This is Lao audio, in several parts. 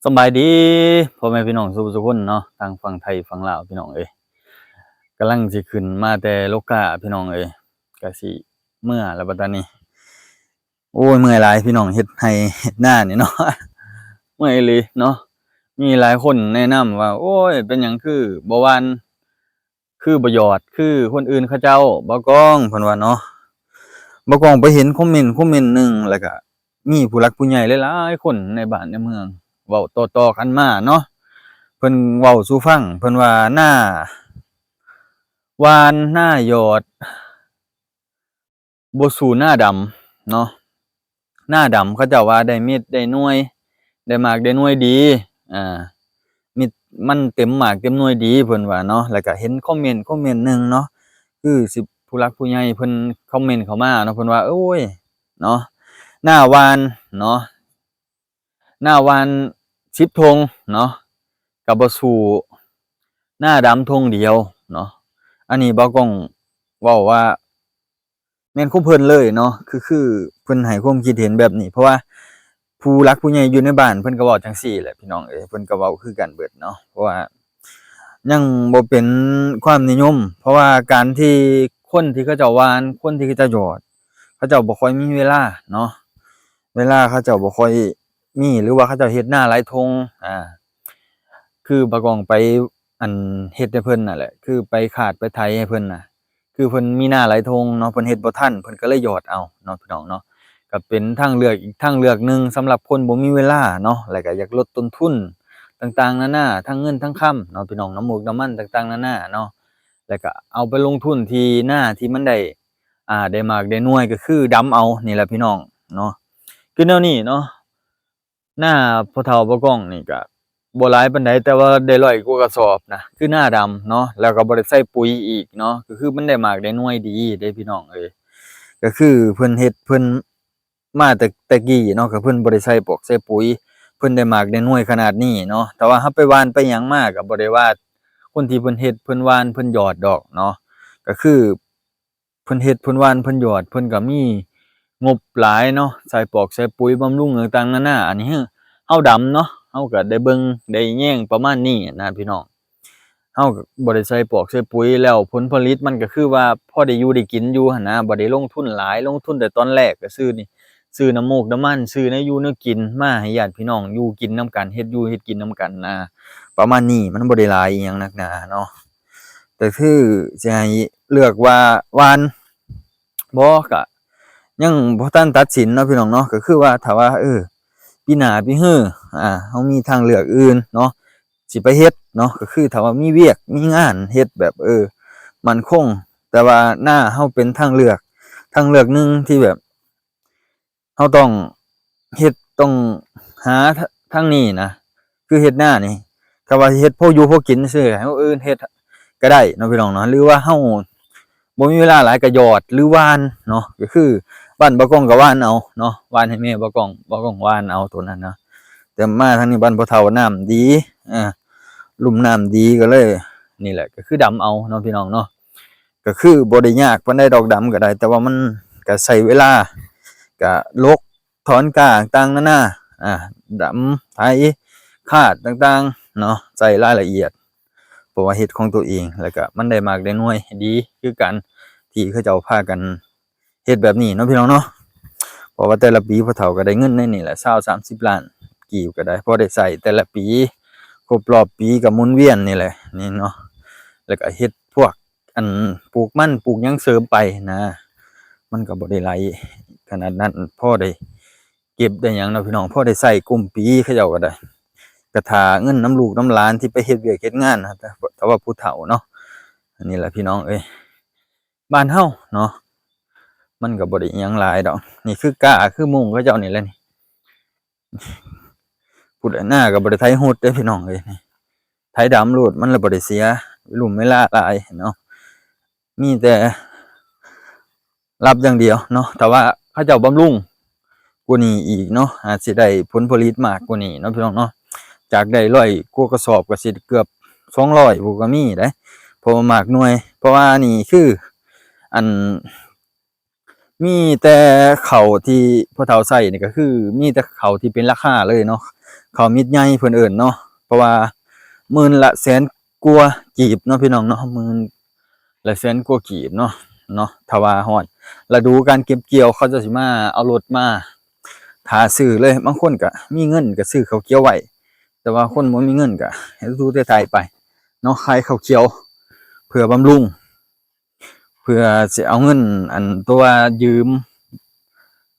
ສະບາຍດີພໍ່ແມ່ພີ່ນ້ອງສູ່ຜູ້ສູ່ຄົນເນາະ ທັງຝັ່ງໄທຝັ່ງລາວພີ່ນ້ອງເອີຍ. ກຳລັງຊິຂຶ້ນມາແຕ່ໂລກາພີ່ນ້ອງເອີຍ ກະຊິເມືອແລ້ວບັດຕານີ້. ໂອ້ຍ ເມື່ອຍຫຼາຍພີ່ນ້ອງ ເຮັດໄຮ່ເຮັດນານີ້ເນາະ ເມື່ອຍອີ່ຫຼີເນາະ. ມີຫຼາຍຄົນແນະນຳວ່າ ໂອ້ຍ ເປັນຫຍັງຄືບໍ່ຫວ່ານ ຄືບໍ່ຢອດຄືຄົນອື່ນເຂົາເຈົ້າ ບ່າວກອງ ເພິ່ນວ່າເນາະ. ບ່າວກອງໄປເຫັນຄອມເມັນ ຄອມເມັນໜຶ່ງ ແລ້ວກະມີຜູ້ຫຼັກຜູ້ໃຫຍ່ຫຼາຍໆຄົນໃນບ້ານໃນເມືອງ ເວົ້າຕໍ່ໆກັນມາເນາະ. ເພິ່ນເວົ້າສູ່ຟັງ ເພິ່ນວ່າ ນາຫວ່ານ ນາຢອດ ບໍ່ສູ້ນາດຳເນາະ. ນາດຳເຂົາເຈົ້າວ່າໄດ້ເມັດໄດ້ໜ່ວຍ ໄດ້ໝາກໄດ້ໜ່ວຍດີ ອ່າ ມີ ມັນເຕັມໝາກເຕັມໜ່ວຍດີ ເພິ່ນວ່າເນາະ. ແລ້ວກະເຫັນຄອມເມັນ ຄອມເມັນໜຶ່ງເນາະ ຄືຊິຜູ້ຫຼັກຜູ້ໃຫຍ່ເພິ່ນຄອມເມັນເຂົ້າມາເນາະ ເພິ່ນວ່າ ໂອ້ຍ ເນາະ ນາຫວ່ານເນາະ ນາຫວ່ານສິບທົ່ງເນາະ ກະບໍ່ສູ້ນາດຳທົ່ງດຽວເນາະ. ອັນນີ້ບ່າວກອງເວົ້າວ່າ ແມ່ນຂອງເພິ່ນເລີຍເນາະ ຄື ຄືເພິ່ນໃຫ້ຄວາມຄິດເຫັນແບບນີ້ ເພາະວ່າຜູ້ຫຼັກຜູ້ໃຫຍ່ຢູ່ໃນບ້ານເພິ່ນກໍເວົ້າຈັ່ງຊີ້ແຫຼະພີ່ນ້ອງເອີຍ ເພິ່ນກໍເວົ້າຄືກັນເບິດເນາະ. ເພາະວ່າຍັງບໍ່ເປັນຄວາມນິຍົມ ເພາະວ່າການທີ່ຄົນທີ່ເຂົາເຈົ້າຫວ່ານ ຄົນທີ່ເຂົາເຈົ້າຢອດ ເຂົາເຈົ້າບໍ່ຄ່ອຍມີເວລາເນາະ ເວລາເຂົາເຈົ້າບໍ່ຄ່ອຍມີ ຫຼືວ່າເຂົາເຈົ້າເຮັດນາຫຼາຍທົ່ງ ອ່າ ຄືບ່າວກອງໄປ ອັນ ເຮັດໃຫ້ເພິ່ນນັ້ນແຫຼະ ຄືໄປຄາດໄປໄຖໃຫ້ເພິ່ນນະ ຄືເພິ່ນມີນາຫຼາຍທົ່ງເນາະ ເພິ່ນເຮັດບໍ່ທັນ ເພິ່ນກໍເລີຍຢອດເອົາເນາະ ພີ່ນ້ອງເນາະ. ກໍເປັນທາງເລືອກອີກທາງເລືອກໜຶ່ງສຳລັບຄົນບໍ່ມີເວລາເນາະ ແລ້ວກໍຢາກລົດຕົ້ນທຶນຕ່າງໆນານາ ທັງເງິນທັງຄຳເນາະ ພີ່ນ້ອງເນາະ ໝູກນ້ຳມັນຕ່າງໆນານາເນາະ. ແລ້ວກໍເອົາໄປລົງທຶນທີ່ນາທີ່ມັນໄດ້ ອ່າ ໄດ້ໝາກໄດ້ໜ່ວຍ ກໍຄືດຳເອົານີ້ແຫຼະ ພີ່ນ້ອງເນາະ. ຄືແນວນີ້ເນາະ ນາພໍ່ເຖົ້າບ່າວກອງນີ້ກະບໍ່ຫຼາຍປານໃດ ແຕ່ວ່າໄດ້ຮ້ອຍກວ່າກະສອບນະ ຄືນາດຳເນາະ ແລ້ວກໍບໍ່ໄດ້ໃສ່ປຸຍອີກເນາະ ກໍຄືມັນໄດ້ໝາກໄດ້ໜ່ວຍດີເດ້ພີ່ນ້ອງເອີຍ. ກໍຄືເພິ່ນເຮັດ ເພິ່ນມາແຕ່ ແຕ່ກີ້ເນາະ ກໍເພິ່ນບໍ່ໄດ້ໃສ່ປອກໃສ່ປຸຍ ເພິ່ນໄດ້ໝາກໄດ້ໜ່ວຍຂະໜາດນີ້ເນາະ. ແຕ່ວ່າເຮົາໄປຫວ່ານໄປຫຍັງມາກໍບໍ່ໄດ້ວ່າ ຄົນທີ່ເພິ່ນເຮັດ ເພິ່ນຫວ່ານ ເພິ່ນຢອດດອກເນາະ ກໍຄື ເພິ່ນເຮັດ ເພິ່ນຫວ່ານ ເພິ່ນຢອດ ເພິ່ນກໍມີງົບຫຼາຍເນາະ ໃສ່ປອກໃສ່ປຸຍ ບຳລຸງຕ່າງໆນານາ. ອັນນີ້ເຮົາດຳເນາະ ເຮົາກໍໄດ້ເບິ່ງໄດ້ແຍງປະມານນີ້ນະພີ່ນ້ອງ. ເຮົາກໍບໍ່ໄດ້ໃສ່ປອກໃສ່ປຸຍ ແລ້ວຜົນຜະລິດມັນກໍຄືວ່າພໍໄດ້ຢູ່ໄດ້ກິນຢູ່ຫັ້ນນະ ບໍ່ໄດ້ລົງທຶນຫຼາຍ ລົງທຶນແຕ່ຕອນແລກກໍຊື້ນີ້ ຊື້ນ້ຳໝູກນ້ຳມັນ ຊື້ແນວຢູ່ແນວກິນມາໃຫ້ຍາດພີ່ນ້ອງຢູ່ກິນນຳກັນ ເຮັດຢູ່ເຮັດກິນນຳກັນນະ ປະມານນີ້ ມັນບໍ່ໄດ້ຫຼາຍອີ່ຫຍັງໜັກໜາເນາະ. ແຕ່ຄືຊິໃຫ້ເລືອກວ່າຫວ່ານບໍ່ ກະຍັງບໍ່ທັນຕັດສິນເນາະພີ່ນ້ອງເນາະ. ກໍຄືວ່າຖ້າວ່າ ເອີ ປີໜ້າປີຮື ອ່າ ເຮົາມີທາງເລືອກອື່ນເນາະ ຊິໄປເຮັດເນາະ ກໍຄືຖ້າວ່າມີວຽກມີງານເຮັດແບບ ເອີ ໝັ້ນຄົງ ແຕ່ວ່ານາເຮົາເປັນທາງເລືອກ ທາງເລືອກໜຶ່ງທີ່ແບບ ເຮົາຕ້ອງເຮັດ ຕ້ອງຫາທາງນີ້ນະ ຄືເຮັດນານີ້ ຖ້າວ່າເຮັດພໍຢູ່ພໍກິນຊື່ ໃຫ້ຄົນອື່ນເຮັດກໍໄດ້ເນາະພີ່ນ້ອງເນາະ. ຫຼືວ່າເຮົາບໍ່ມີເວລາຫຼາຍກໍຢອດ ຫຼືຫວ່ານເນາະ ກໍຄືບ້ານບ່າວກອງກໍຫວ່ານເອົາເນາະ ຫວ່ານໃຫ້ແມ່ບ່າວກອງ ບ່າວກອງຫວ່ານເອົາໂຕນັ້ນເນາະ. ແຕ່ມາທາງນີ້ບ້ານພໍ່ເຖົ້ານ້ຳດີ ອ່າ ລຸ່ມນ້ຳດີ ກໍເລີຍ ນີ້ແຫຼະ ກໍຄືດຳເອົາເນາະພີ່ນ້ອງເນາະ. ກໍຄືບໍ່ໄດ້ຍາກປານໃດດອກ ດຳກໍໄດ້ ແຕ່ວ່າມັນກໍໃຊ້ເວລາ ກໍລົກ ຖອນກ້າຕ່າງໆນານາ ອ່າ ດຳ ໄຖ ຄາດຕ່າງໆເນາະ ໃສ່ລາຍລະອຽດ ເພາະວ່າເຮັດຂອງຕົວເອງ ແລ້ວກໍມັນໄດ້ໝາກໄດ້ໜ່ວຍດີຄືກັນ ທີ່ເຂົາເຈົ້າພາກັນເຮັດແບບນີ້ເນາະພີ່ນ້ອງເນາະ. ເພາະວ່າແຕ່ລະປີພໍ່ເຖົ້າກໍໄດ້ເງິນໃນນີ້ແຫຼະ ຊາວສາມສິບລ້ານກີບກໍໄດ້ ພໍໄດ້ໃຊ້ແຕ່ລະປີ ຄົບລອບປີກໍໝູນວຽນນີ້ແຫຼະ ນີ້ເນາະ. ແລ້ວກໍເຮັດພວກ ອັນ ປູກມັນປູກຫຍັງເສີມໄປນະ ມັນກໍບໍ່ໄດ້ຫຼາຍຂະໜາດນັ້ນ ພໍໄດ້ເກັບໄດ້ຫຍັງເນາະພີ່ນ້ອງ ພໍໄດ້ໃຊ້ກຸ້ມປີ ເຂົາເຈົ້າກໍໄດ້ ກະຖ້າເງິນນຳລູກນຳຫຼານທີ່ໄປເຮັດວຽກເຮັດງານນະ ແຕ່ ແຕ່ວ່າຜູ້ເຖົ້າເນາະ. ອັນນີ້ແຫຼະພີ່ນ້ອງເອີຍ ບ້ານເຮົາເນາະ ມັນກໍບໍ່ໄດ້ຫຍັງຫຼາຍດອກ. ນີ້ຄືກ້າຄືມຸງເຂົາເຈົ້ານີ້ແຫຼະນີ້ ພຸ້ນແຫຼະ ນາກໍບໍ່ໄດ້ໄຖຮຸດເດ້ພີ່ນ້ອງເອີຍ ນີ້ ໄຖດຳໂລດ ມັນລະບໍ່ໄດ້ເສຍເວລຸມເວລາຫຼາຍເນາະ ມີແຕ່ຮັບຢ່າງດຽວເນາະ. ຖ້າວ່າເຂົາເຈົ້າບຳລຸງກວ່ານີ້ອີກເນາະ ອາດຊິໄດ້ຜົນຜະລິດມາກກວ່ານີ້ເນາະພີ່ນ້ອງເນາະ. ຈາກໄດ້ຮ້ອຍກວ່າກະສອບ ກໍຊິເກືອບສອງຮ້ອຍພຸ້ນກໍມີເດ້ ເພາະວ່າໝາກໜ່ວຍ ເພາະວ່ານີ້ຄື ອັນ ມີແຕ່ເຂົ້າທີ່ພໍ່ເຖົ້າໃຊ້ນີ້ ກໍຄືມີແຕ່ເຂົ້າທີ່ເປັນລາຄາເລີຍເນາະ. ເຂົ້າມິດໃຫຍ່ເພິ່ນເອີ້ນເນາະ ເພາະວ່າໝື່ນລະແສນກວ່າກີບເນາະ ພີ່ນ້ອງເນາະ ໝື່ນລະແສນກວ່າກີບເນາະ ເນາະ ຖ້າວ່າຮອດລະດູການເກັບກ່ຽວ ເຂົາເຈົ້າຊິມາເອົາລົດມາຖ້າຊື້ເລີຍ. ບາງຄົນກະມີເງິນກະຊື້ເຂົ້າກ່ຽວໄວ້ ແຕ່ວ່າຄົນບໍ່ມີເງິນກະເຮັດຢູ່ແຕ່ໄທໄປເນາະ ຂາຍເຂົ້າກ່ຽວເພື່ອບຳລຸງ ເພື່ອຊິເອົາເງິນອັນຕົວຢືມ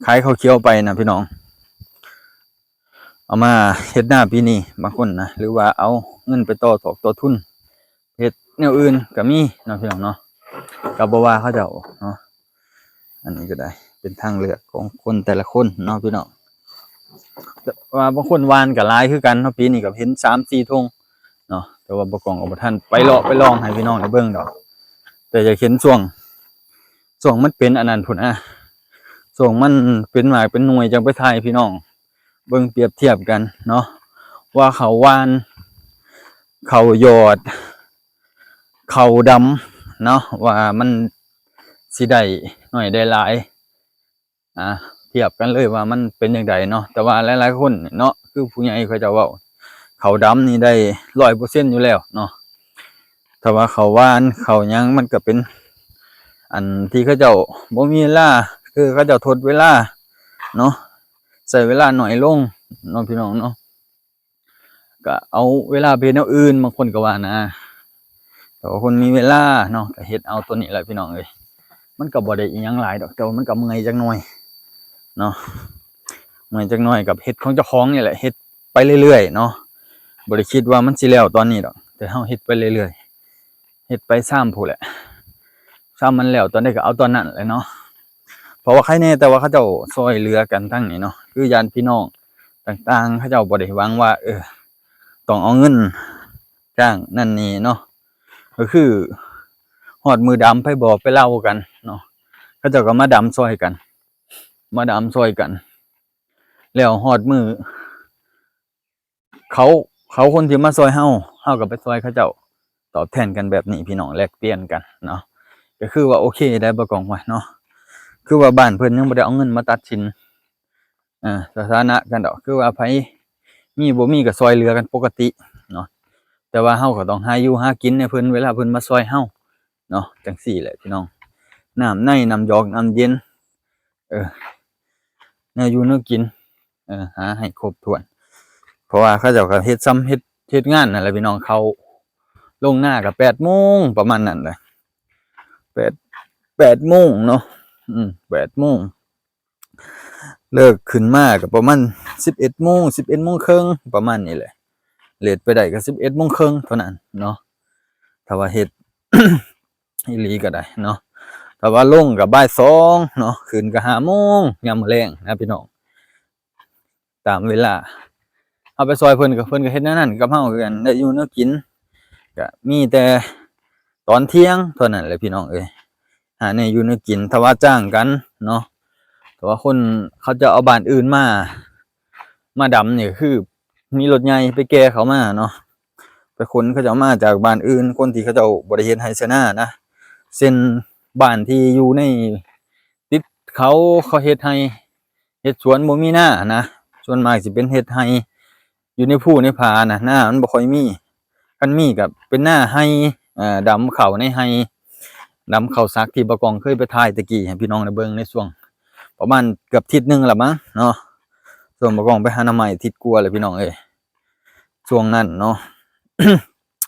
ຂາຍເຂົ້າກ່ຽວໄປນະພີ່ນ້ອງ ເອົາມາເຮັດນາປີນີ້ບາງຄົນນະ ຫຼືວ່າເອົາເງິນໄປຕໍ່ຖອກຕໍ່ທຶນເຮັດແນວອື່ນກະມີເນາະ ພີ່ນ້ອງເນາະ ກະບໍ່ວ່າເຂົາເຈົ້າເນາະ. ອັນນີ້ກະໄດ້ເປັນທາງເລືອກຂອງຄົນແຕ່ລະຄົນເນາະ ພີ່ນ້ອງ ແຕ່ວ່າບາງຄົນຫວ່ານກະຫຼາຍຄືກັນເນາະ ປີນີ້ກະເຫັນສາມສີ່ຖົງເນາະ ແຕ່ວ່າບໍ່ກອງກະບໍ່ທັນໄປເລາະໄປລອງໃຫ້ພີ່ນ້ອງໄດ້ເບິ່ງດອກ ແຕ່ຢາກເຫັນຊ່ວງ ຊ່ວງມັນເປັນອັນນັ້ນພຸ້ນນະ ຊ່ວງມັນເປັນໝາກເປັນໜ່ວຍ ຈັ່ງໄປຖ່າຍໃຫ້ພີ່ນ້ອງເບິ່ງປຽບທຽບກັນເນາະ ວ່າເຂົ້າຫວ່ານ ເຂົ້າຍອດ ເຂົ້າດຳເນາະ ວ່າມັນຊິໄດ້ໜ້ອຍໄດ້ຫຼາຍ ອ່າ ທຽບກັນເລີຍວ່າມັນເປັນຈັ່ງໃດເນາະ. ແຕ່ວ່າຫຼາຍໆຄົນເນາະ ຄືຜູ້ໃຫຍ່ເຂົາເຈົ້າເວົ້າ ເຂົ້າດຳນີ້ໄດ້ຮ້ອຍເປີເຊັນຢູ່ແລ້ວເນາະ. ຖ້າວ່າເຂົ້າຫວ່ານເຂົ້າຫຍັງ ມັນກະເປັນອັນທີ່ເຂົາເຈົ້າບໍ່ມີເວລາ ຄືເຂົາເຈົ້າທົດເວລາເນາະ ໃຊ້ເວລາໜ້ອຍລົງເນາະ ພີ່ນ້ອງເນາະ. ກະເອົາເວລາໄປເຮັດແນວອື່ນ ບາງຄົນກະວ່ານະ. ແຕ່ວ່າຄົນມີເວລາເນາະ ກະເຮັດເອົາໂຕນີ້ແຫຼະພີ່ນ້ອງເອີຍ. ມັນກະບໍ່ໄດ້ອີ່ຫຍັງຫຼາຍດອກ ແຕ່ວ່າມັນກະເມື່ອຍຈັກໜ່ອຍເນາະ ເມື່ອຍຈັກໜ່ອຍ ກະເຮັດຂອງເຈົ້າຂອງນີ້ແຫຼະ ເຮັດໄປເລື້ອຍໆເນາະ. ບໍ່ໄດ້ຄິດວ່າມັນຊິແລ້ວຕອນນີ້ດອກ ແຕ່ເຮົາເຮັດໄປເລື້ອຍໆ ເຮັດໄປຊາມພຸ້ນແຫຼະ ຊາມມັນແລ້ວຕອນໃດກະເອົາຕອນນັ້ນແຫຼະເນາະ. ເພາະວ່າໃຄແນ່ ແຕ່ວ່າເຂົາເຈົ້າຊ່ອຍເຫຼືອກັນທາງນີ້ເນາະ ຄືຍາດພີ່ນ້ອງຕ່າງໆ ເຂົາເຈົ້າບໍ່ໄດ້ຫວັງວ່າ ເອີ ຕ້ອງເອົາເງິນຈ້າງນັ້ນນີ້ເນາະ ກະຄືຮອດມື້ດຳ ໃຜບອກໄປເລົ່າກັນເນາະ ເຂົາເຈົ້າກະມາດຳຊ່ອຍກັນ ມາດຳຊ່ອຍກັນ ແລ້ວຮອດມື້ ເຂົາ ເຂົາຄົນທີ່ມາຊ່ອຍເຮົາ ເຮົາກະໄປຊ່ອຍເຂົາເຈົ້າ ຕອບແທນກັນແບບນີ້ພີ່ນ້ອງ ແລກປ່ຽນກັນເນາະ. ກະຄືວ່າໂອເຄໄດ໋ ບໍ່ກອງວ່າເນາະ ຄືວ່າບ້ານເພິ່ນຍັງບໍ່ໄດ້ເອົາເງິນມາຕັດສິນ ເອີ ສະຖານະກັນດອກ ຄືວ່າໃຜມີບໍ່ມີກະຊ່ອຍເຫຼືອກັນປົກກະຕິເນາະ. ແຕ່ວ່າເຮົາກະຕ້ອງຫາຢູ່ຫາກິນໃຫ້ເພິ່ນ ເວລາເພິ່ນມາຊ່ອຍເຮົາເນາະ ຈັ່ງຊີ້ແຫຼະພີ່ນ້ອງ. ນ້ຳໃນ ນ້ຳຢອກ ນ້ຳເຢັນ ເອີ ແນວຢູ່ແນວກິນ ເອີ ຫາໃຫ້ຄົບຖ້ວນ ເພາະວ່າເຂົາເຈົ້າກະເຮັດຊຳ ເຮັດ ເຮັດງານຫັ້ນແຫຼະພີ່ນ້ອງ. ເຂົ້າລົງນາກະແປດໂມງປະມານນັ້ນແຫຼະ ແປດ ແປດໂມງເນາະ ອືມ ແປດໂມງ ເລີກຂຶ້ນມາກະປະມານສິບເອັດໂມງ ສິບເອັດໂມງເຄິ່ງ ປະມານນີ້ແຫຼະ ເລດໄປໄດ້ກະສິບເອັດໂມງເຄິ່ງເທົ່ານັ້ນເນາະ ຖ້າວ່າເຮັດ ອີ່ຫຼີກະໄດ້ເນາະ. ຖ້າວ່າລົງກະບ່າຍສອງເນາະ ຂຶ້ນກະຫ້າໂມງຍາມມື້ແລງນະພີ່ນ້ອງ ຕາມເວລາ. ເຮົາໄປຊ່ອຍເພິ່ນກະ ເພິ່ນກະເຮັດແນວນັ້ນກັບເຮົາຄືກັນ ໄດ້ຢູ່ແນວກິນ ກະມີແຕ່ຕອນທ່ຽງເທົ່ານັ້ນແຫຼະພີ່ນ້ອງເອີຍ ຫາແນວຢູ່ແນວກິນ. ຖ້າວ່າຈ້າງກັນເນາະ ຖ້າວ່າຄົນເຂົາເຈົ້າເອົາບ້ານອື່ນມາ ມາດຳນີ້ ກະຄືມີລົດໃຫຍ່ໄປແກ່ເຂົາມາເນາະ ໄປຂົນເຂົາເຈົ້າມາຈາກບ້ານອື່ນ ຄົນທີ່ເຂົາເຈົ້າບໍ່ໄດ້ເຮັດໄຮ່ໄຖນານະ ເຊັ່ນບ້ານທີ່ຢູ່ໃນຕິດເຂົາ ເຂົາເຮັດໄຮ່ເຮັດສວນ ບໍ່ມີນານະ ສ່ວນມາກຊິເປັນເຮັດໄຮ່ຢູ່ໃນພູໃນຜານະ ນາມັນບໍ່ຄ່ອຍມີ. ຄັນມີກະເປັນນາໄຮ່ ເອີ ດຳເຂົ້າໃນໄຮ່ ດຳເຂົ້າສັກ ທີ່ບ່າວກອງເຄີຍໄປຖ່າຍແຕ່ກີ້ໃຫ້ພີ່ນ້ອງໄດ້ເບິ່ງ ໃນຊ່ວງປະມານເກືອບທິດໜຶ່ງລະມັ້ງເນາະ ຊ່ວງບ່າວກອງໄປຫາໜໍ່ໄມ້ ທິດກວ່າແຫຼະພີ່ນ້ອງເອີຍ ຊ່ວງນັ້ນເນາະ.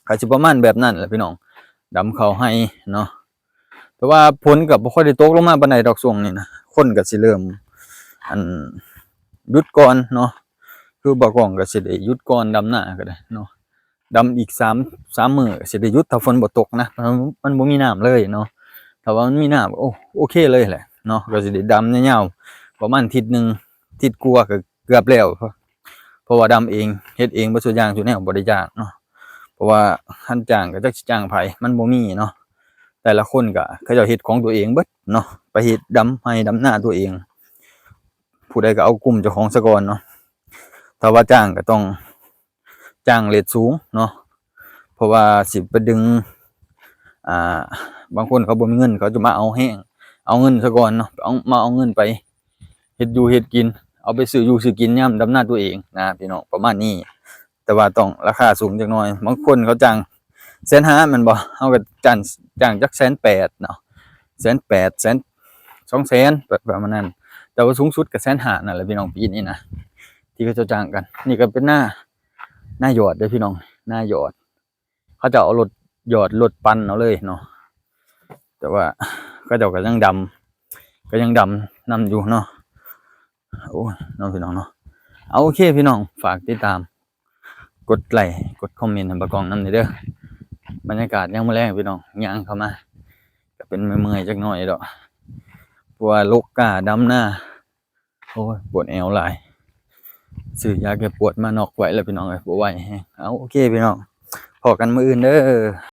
ກະຊິປະມານແບບນັ້ນແຫຼະພີ່ນ້ອງ ດຳເຂົ້າໄຮ່ເນາະ. ແຕ່ວ່າຝົນກະບໍ່ຄ່ອຍໄດ້ຕົກລົງມາປານໃດດອກຊ່ວງນີ້ນະ ຄົນກະຊິເລີ່ມ ອັນ ຢຸດກ່ອນເນາະ ຄືບ່າວກອງກະຊິໄດ້ຢຸດກ່ອນ ດຳນາກະໄດ້ເນາະ ດຳອີກສາມ ສາມມື້ກະຊິໄດ້ຢຸດ ຖ້າຝົນບໍ່ຕົກນະ ມັນ ມັນບໍ່ມີນ້ຳເລີຍເນາະ. ຖ້າວ່າມັນມີນ້ຳ ໂອ ໂອເຄເລີຍແຫຼະເນາະ ກະຊິໄດ້ດຳຍາວໆ ປະມານທິດໜຶ່ງ ທິດກວ່າກະເກືອບແລ້ວ ເພາະວ່າດຳເອງ ເຮັດເອງເບິດຊຸດຢ່າງຊຸດແນວ ບໍ່ໄດ້ຈ້າງເນາະ ເພາະວ່າຄັນຈ້າງກະຈັກຊິຈ້າງໃຜ ມັນບໍ່ມີເນາະ. ແຕ່ລະຄົນກະເຂົາເຈົ້າເຮັດຂອງຕົວເອງເບິດເນາະ ໄປເຮັດດຳໄຮ່ດຳນາຕົວເອງ ຜູ້ໃດກະເອົາກຸ່ມເຈົ້າຂອງສາກ່ອນເນາະ. ຖ້າວ່າຈ້າງກະຕ້ອງ ຈ້າງເຣດສູງເນາະ ເພາະວ່າຊິໄປດຶງ ອ່າ ບາງຄົນເຂົາບໍ່ມີເງິນ ເຂົາຈະມາເອົາແຮງ ເອົາເງິນສາກ່ອນເນາະ ເອົາ ມາເອົາເງິນໄປເຮັດຢູ່ເຮັດກິນ ເອົາໄປຊື້ຢູ່ຊື້ກິນຍາມດຳນາຕົວເອງນະພີ່ນ້ອງ ປະມານນີ້. ແຕ່ວ່າຕ້ອງລາຄາສູງຈັກໜ່ອຍ ບາງຄົນເຂົາຈ້າງແສນຫ້າແມ່ນບໍ່ ເຮົາກໍຈ້າງ ຈ້າງຈັກແສນແປດເນາະ ແສນແປດ ແສນ ສອງແສນ ປະ ປະມານນັ້ນ. ແຕ່ວ່າສູງສຸດກໍແສນຫ້ານັ້ນແຫຼະພີ່ນ້ອງ ປີນີ້ນະ ທີ່ເຂົາເຈົ້າຈ້າງກັນ. ນີ້ກໍເປັນນາ ນາຢອດເດີພີ່ນ້ອງ ນາຢອດ ເຂົາເຈົ້າເອົາລົດຢອດ ລົດປັ່ນເອົາເລີຍເນາະ. ແຕ່ວ່າເຂົາເຈົ້າກໍຍັງດຳ ກໍຍັງດຳນຳຢູ່ເນາະ. ໂອ້ຍ ເນາະພີ່ນ້ອງເນາະ. ເອົາ ໂອເຄພີ່ນ້ອງ ຝາກຕິດຕາມ ກົດໄລ ກົດຄອມເມັນໃຫ້ບ່າວກ້ອງນຳແດ່ເດີ. ບັນຍາກາດຍາມມື້ແລງພີ່ນ້ອງ ຍ່າງເຂົ້າມາ ກໍເປັນເມື່ອຍໆຈັກໜ່ອຍດອກ ເພາະວ່າຫຼົກກ້າດຳນາ. ໂອ້ຍ ປວດແອວຫຼາຍ ຊື້ຢາແກ້ປວດມານອກໄວ້ແລ້ວພີ່ນ້ອງເອີຍ ບໍ່ໄຫວແຮງ. ເອົາ ໂອເຄພີ່ນ້ອງ ພໍ້ກັນມື້ອື່ນເດີ.